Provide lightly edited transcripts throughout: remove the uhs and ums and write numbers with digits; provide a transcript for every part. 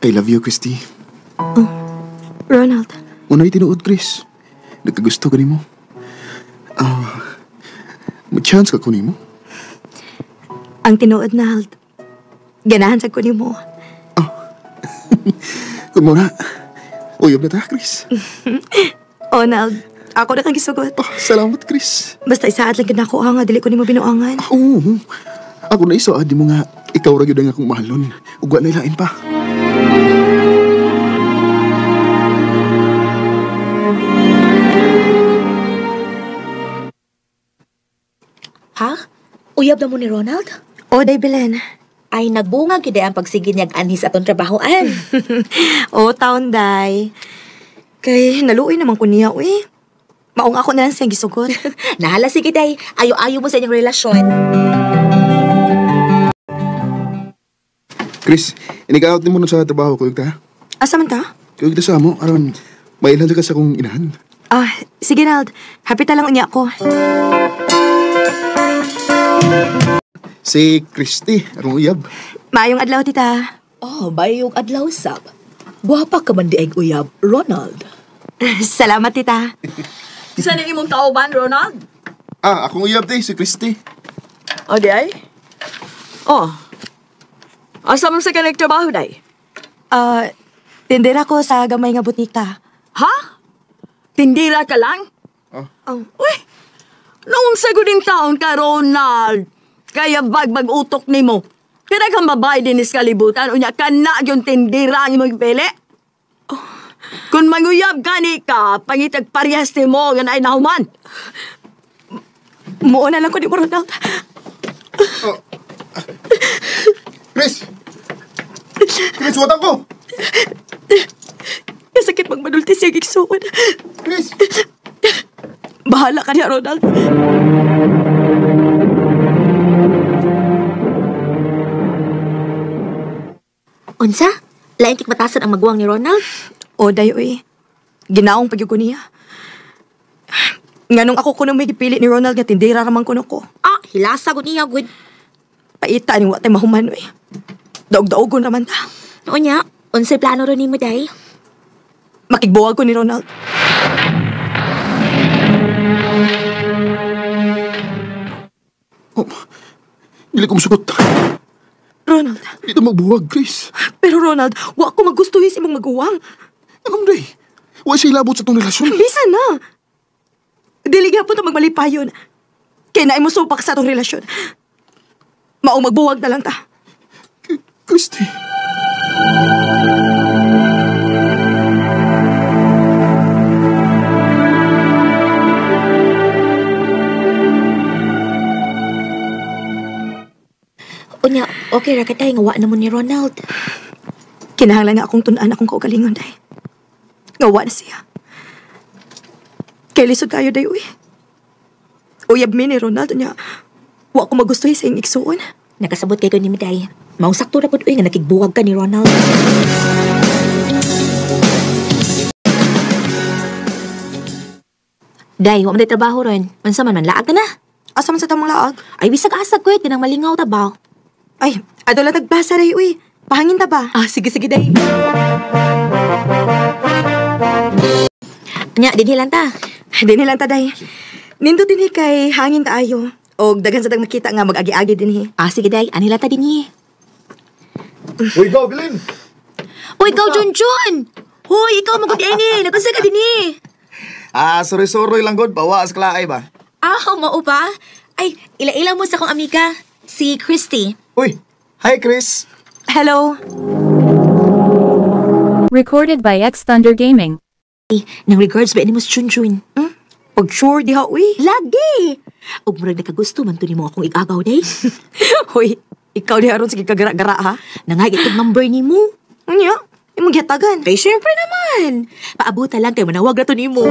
I love you, Christy. Oh, Ronald. Unay tinuod, Chris. Nagkagusto ka nimo. May chance ka ko nimo? Ang tinuod, Nald. Ganahan sa ko nimo. Oh. Kung muna, uyab na ta, Chris. Oh, Nald. Ako na kang gisugot. Oh, salamat, Chris. Basta isaad lang kinako nga, dili ko nimo binuangan. Oo. Ako na isaad mo nga, ikaw ra gyud ang akong mahalon. Ugwa na ilain pa. Ha? Uyab na mo ni Ronald? O, day Belen. Ay, nagbunga gyud ang pagsigid niyag anhis atong trabahoan. O, taon, day. Kay, naluoy naman ko niya, uy. Maong ako na lang siyang gisugot. Nahala, sige, day. Ayo-ayo mo sa inyong relasyon. Chris, inig-out ni mo nun sa trabaho ko, ta? Asa man ta? Kuyog ta sa amo, aron mailhan ka sa akong inahan. Ah, sige, Nald. Happy ta lang unya ko. Si Christy, akong uyab. Maayong adlaw, tita. Oh, maayong adlaw, sab. Guwapa ka man di ay uyab, Ronald. Salamat, tita. Saan ang imong tauban, Ronald? Ah, akong uyab, di, si Christy. O, di ay? Oh. Asa man sa ka nagtrabaho, day? Tindera ko sa gamay nga butika. Ha? Tindera ka lang? Oh. Oh. Uy, noong saguling taon ka, Ronald, kaya bagbag utok nimo. Kaya kang babae din is kalibutan, unya ka na yung tindera ang imong pili. Oh. Kung manguyab gani ka, pangitag parehas ni mo, nga naay nahuman. Muo na lang ko ni mo, Ronald. Oh. Chris! Chris, watang ko! Kasakit magmadulti siya gigsuon. Chris! Bahala ka niya, Ronald. Unsa? Lain kik matasan ang maguwang ni Ronald? O, day, uy. Ginaong pagyugo niya. Nganong ako kuno may gipili ni Ronald nga tindera ramang kuno ko. Ah, hilasa gud niya, good. Paita ni wa tay mahuman, uy. Daog-daogon raman ta. Unya, unsay plano ron nimo, day? Makigbuwag ko ni Ronald. Oh, dili ko musugot. Ronald. Dito magbuwag, Chris. Pero Ronald, wa ko magustuhin sa imong maguwang. Anong day? Wa siya ilabot sa tong relasyon. Bisa na. Dili gyapon ta magmalipayon. Kay naay mo supak sa atong relasyon. Maong magbuwag na lang ta. Christy. Unya, okay ra ka tay nga wa na mo ni Ronald. Kinahanglan nga akong tun-an akong kaugalingon, day. Nga wa na siya. Kay lisod kayo, day, uy. Uyab mi ni Ronald, unya, wa ko magustuhi sa iyong igsuon. Nakasabot kay ko ni Miday. Mausakto ra pud uy nga nakigbuwag ka ni Ronald. Day, wa man day trabaho ron. Unsa man man laag ka na? Asa man sa tamang laag? Ay, bisag asa ko, kanang malingaw ta ba? Ay, adola tagbasa ray, uy. Pahangin ta ba? Ah, sige, sige, day. Nya, dinhi lang ta. Dinhi lang ta, day. Nindot dinhi kay hangin ta ayo. Og daghan sa tag makita nga mag-agi-agi dinhi. Ah, sige, day. Anhi lang ta dinhi. Uy, ikaw, Bilin! Uy, ikaw, Junjun! Hoy, ikaw, magod ini. Nagunsa ka dinhi? Ah, sorry-sorry lang, god. Bawa sa kalaay ba? Ah, mao ba? Ay, ila-ila mo sa akong amiga, si Christy. Uy, hi, Chris. Hello. Recorded by X Thunder Gaming. Ay, nang regards ba ni mo si Junjun? Hmm? Pag sure, diha, uy. Lagi! Ug murag nakagusto man to nimo akong igagaw, day. Hoy, ikaw diha ron sige kagara-gara, ha? Nangay itong number nimo. Unya, imong gihatagan. Kay syempre naman. Paabuta lang kay manawag na to nimo.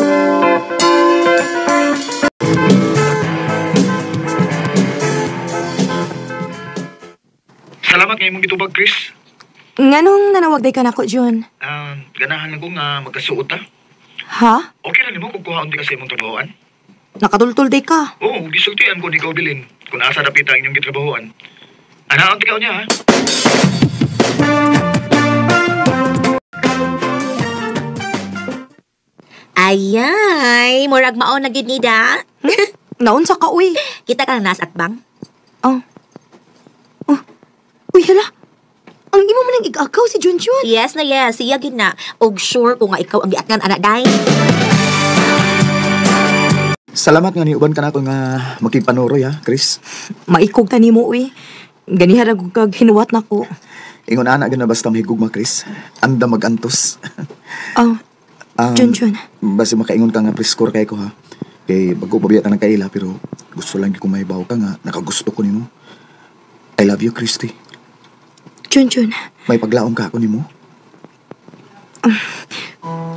Salamat nga imong gitubag, Chris. Nganong nanawag day ka nako, Jun? Ganahan lang ko nga magkasuot, ha? Ha? Okay ra nimo kung kuhaon di ka sa imong trabahoan? Nakatultul day ka. Oo, gisultian ko ni ikaw, Bilin, kung asa dapita ang inyong gitrabahoan. Anaon ti ka niya, ha? Ayay, murag mao na gyud ni da. Naunsa ka, uy. Kita ka na nas atbang? Oh. Oh. Uy, hala. Ang imo man ang igagaw si Junjun. Yes na yes, siya gyud na. Og sure ko nga ikaw ang giatngan anak day. Salamat nga niuban ka na ako nga makigpanuroy ha, Chris. Maikog ta nimo, uy. Ganiha ra gud kag hinuwat nako. Ingon ana gyud na basta mahigugma, Chris. Anda magantos. Oh, Junjun. Basta makaingon ka nga preskor kay ko ha. Kay bago pabiya ta ng kaila pero gusto lang gyud ko mahibaw ka nga nakagusto ko nimo. I love you, Christy. Junjun. May paglaom ka ako nimo.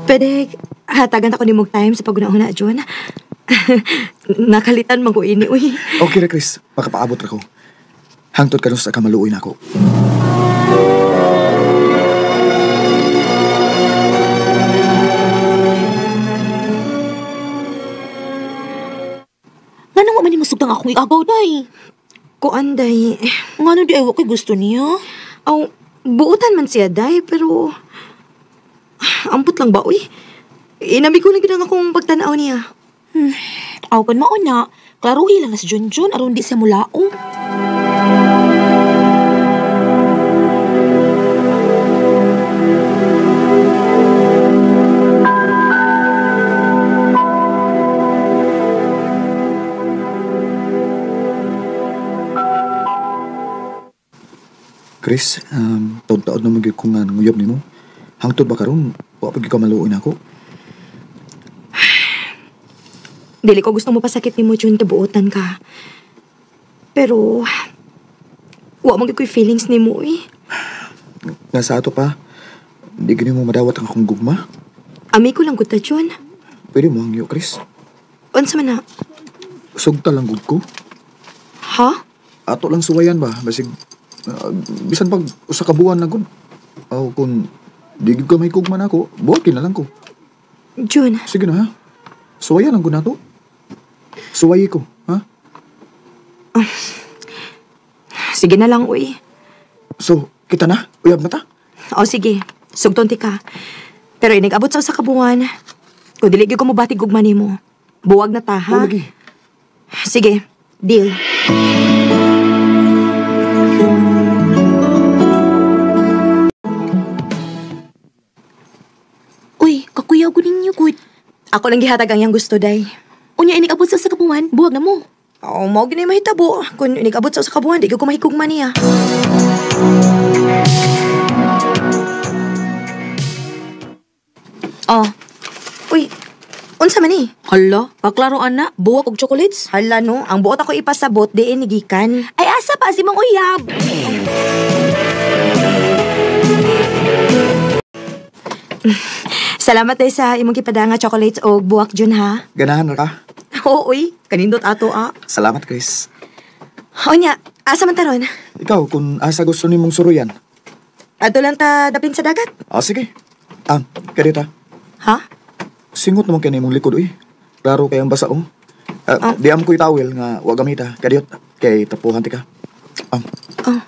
Pwede hatagan ako nimo time sa paghuna-huna, Jun. Nakalitan man ko ini, uy. Okay ra, Chris. Makapaabot ra ko. Hangtod karon sa kamaluoy nako. Nganong wa man nimo sugtang akong igagaw, day? Kuan, day. Ngano di ay wa ko'y gusto niya? Aw, buutan man siya, day, pero ampot lang ba, uy? Inami ko lang gyud ang akong pagtan-aw niya. Aw, kan mao na. Klaruhi lang na si Junjun aron di siya mulaong. Chris, taod-taod na magyud ko nga nanguyab nimo. Hangtod ba karon, wa pa gyud ka maluoy nako? Dili ko gusto mo pasakit nimo, Jun, tabuotan ka. Pero wa man gyud ko'y feelings nimo, eh. Nga sa ato pa, di gyud nimo madawat ang akong gugma. Ami ko lang gud ta, Jun. Pwede mo hangyo, Chris. Unsa man na? Sugta lang gud ko. Ha? Ato lang suwayan ba? Basig, bisan pag usa ka buwan na gud. Aw, kung di gyud ka may gugma nako, buhakin na lang ko. Jun. Sige na, ha? Suwayan lang gud nato. Suwayi ko, ha? Sige na lang, uy. So, kita na? Uyab na ta? O, sige. Sugton ti ka. Pero inigabot sa usa ka buwan. Kung dili gyud ko mobati gugma nimo, buwag na ta, ha? O, lagi. Sige, deal. Uy, kakuyaw ko ninyo, good. Ako lang gihatag ang iyang gusto, day. Unya, inigabot sa usa ka buwan, buwag na mo. Oo, mao gyud mahitabo. Kung inigabot sa usa ka buwan, di gyud ko mahigugma niya. Oh. Uy, unsa man ni? Hala, paklaro ana, buwag og chocolates. Hala no, ang buot ako ipasabot diin ni gikan. Ay asa pa si Mang Uyab. Salamat day sa imong gipadanga chocolates og buwak Jun ha. Ganahan ra ka? Oo, uy, kanindot ato ah. Salamat, Chris. Onya, asa man taron? Ikaw, kung asa gusto nimong suruyan. Adto lang ta dapin sa dagat. Ah, sige. Ah, kadita. Ha? Singot naman kay nimong likod, uy. Klaro kay ang basa, oh. Di am ko'y towel nga wa gamita. Kadiyot, kay tapuhan ti ka. Ah. Oh.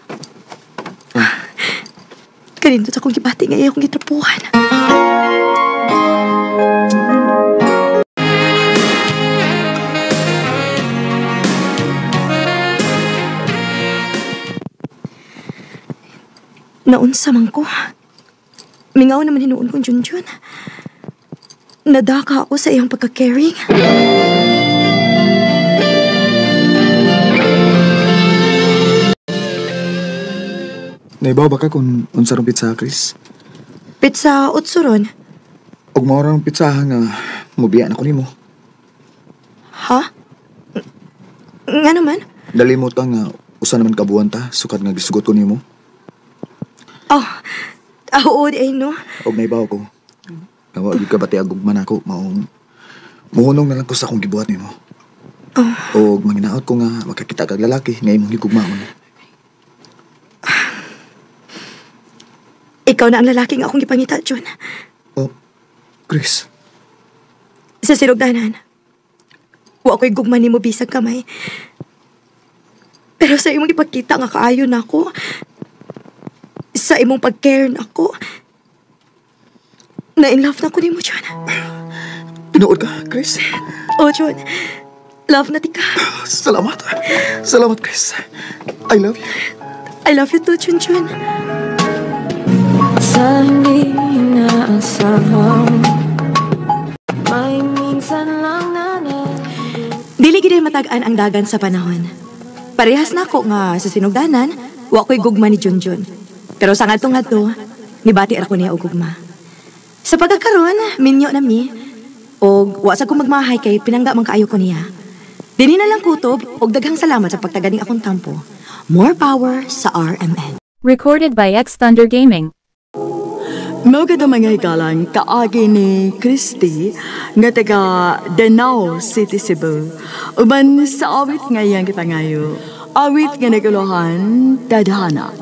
Kanindot akong gibati nga iya akong gitrapuhan. Naunsa man ko. Mingaw naman hinuon kong Junjun. Nadaka ako sa iyang pagka-caring. Naibaw ba ka kung unsa rong pizza, Chris? Pizza otso ron. Og mao rong pizza nga mubiya na ko nimo. Ha? Nga naman? Nalimot ka nga usa naman ka buwan ta sukat nga gisugot ko nimo. Oh, oo, di ay no. Og naibaw ko. Nga wa gyud ka bati ang gugma nako, maong muhunong na lang ko sa akong gibuhat nimo. Oh. Og manginaot ko nga makakita kag lalaki nga imong gigugmaon. Ikaw na ang lalaki nga akong gipangita, Jun. Oh, Chris. Sa sinugdanan, wa ko'y gugma nimo bisag kamay. Pero sa imong ipagkita nga kaayo nako, sa imong pag-care nako, na in love na ko nimo, Jun. Tinuod ka, Chris. Oh, John. Love na tika. Salamat. Salamat, Chris. I love you. I love you too, Chun Chun. Sa hindi inaasahan, may minsan lang na Dili gid matag-an ang dagan sa panahon. Parehas na ako nga sa sinugdanan, wa ko'y gugma ni Junjun. Pero sa ngadto-ngadto, nibati ra ko niya og gugma. Sa pagkakaron, minyo na mi, og wa sa ko magmahay kay pinangga man kaayo ko niya. Dinhi na lang kutob og daghang salamat sa pagtaganing akong tampo. More power sa RMN. Recorded by X Thunder Gaming. Mao kadto, mga higalan, kaagi ni Christy nga taga Danao City, Cebu. Uban sa awit nga iyang gipangayo. Awit nga naguluhan, "Tadhana."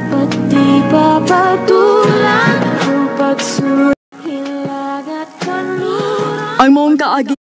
Ba't di pa patulan ang pagsuhilag at kanluran? Ang maong kaagi